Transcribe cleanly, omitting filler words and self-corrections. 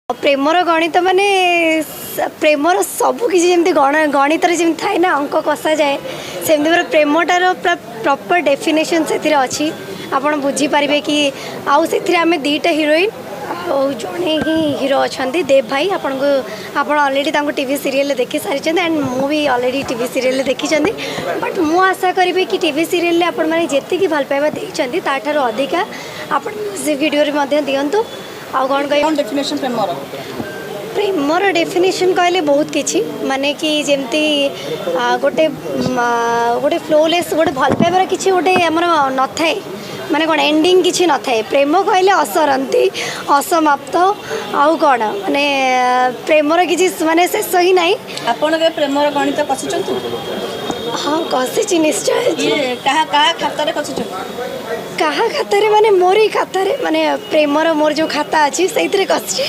ପ୍ରେମର ଗଣିତ ମାନେ ପ୍ରେମର ସବୁ କିଛି ଯେମିତି ଗଣିତରେ ଯେମିତି ଥାଏ ନା, ଅଙ୍କ କଷାଯାଏ, ସେମିତି ମୋର ପ୍ରେମଟାର ପୁରା ପ୍ରପର୍ ଡେଫିନେସନ୍ ସେଥିରେ ଅଛି। ଆପଣ ବୁଝିପାରିବେ କି ଆଉ ସେଥିରେ ଆମେ ଦୁଇଟା ହିରୋଇନ୍ ଆଉ ଜଣେ ହିଁ ହିରୋ ଅଛନ୍ତି, ଦେବ ଭାଇ। ଆପଣ ଅଲରେଡ଼ି ତାଙ୍କୁ ଟିଭି ସିରିଏଲରେ ଦେଖି ସାରିଛନ୍ତି ଆଣ୍ଡ ମୁଁ ବି ଅଲରେଡ଼ି ଟିଭି ସିରିଏଲରେ ଦେଖିଛନ୍ତି। ବଟ୍ ମୁଁ ଆଶା କରିବି କି ଟିଭି ସିରିଏଲରେ ଆପଣମାନେ ଯେତିକି ଭଲ ପାଇବା ଦେଇଛନ୍ତି, ତାଠାରୁ ଅଧିକା ଆପଣ ମ୍ୟୁଜିକ୍ ଭିଡ଼ିଓରେ ମଧ୍ୟ ଦିଅନ୍ତୁ। ଆଉ କ'ଣ କହିବି? କ'ଣ ଡେଫିନେସନ୍ ପ୍ରେମର? ପ୍ରେମର ଡେଫିନେସନ୍ କହିଲେ ବହୁତ କିଛି, ମାନେ କି ଯେମିତି ଗୋଟେ ଫ୍ଲୋଲେସ୍ ଗୋଟେ ଭଲ ପାଇବାର କିଛି ଗୋଟେ ଆମର ନଥାଏ, ମାନେ କ'ଣ ଏଣ୍ଡିଂ କିଛି ନଥାଏ। ପ୍ରେମ କହିଲେ ଅସରନ୍ତି, ଅସମାପ୍ତ। ଆଉ କ'ଣ, ମାନେ ପ୍ରେମର କିଛି ମାନେ ଶେଷ ହିଁ ନାହିଁ। ଆପଣ କେବେ ପ୍ରେମର ଗଣିତ କଷିଛନ୍ତି? ହଁ, କଷିଛି ନିଶ୍ଚୟ। ଇଏ କାହା କାହା ଖାତାରେ କଷିଛନ୍ତି? କାହା ଖାତାରେ ମାନେ ମୋରି ଖାତାରେ, ମାନେ ପ୍ରେମର ମୋର ଯେଉଁ ଖାତା ଅଛି, ସେଇଥିରେ କଷିଛି।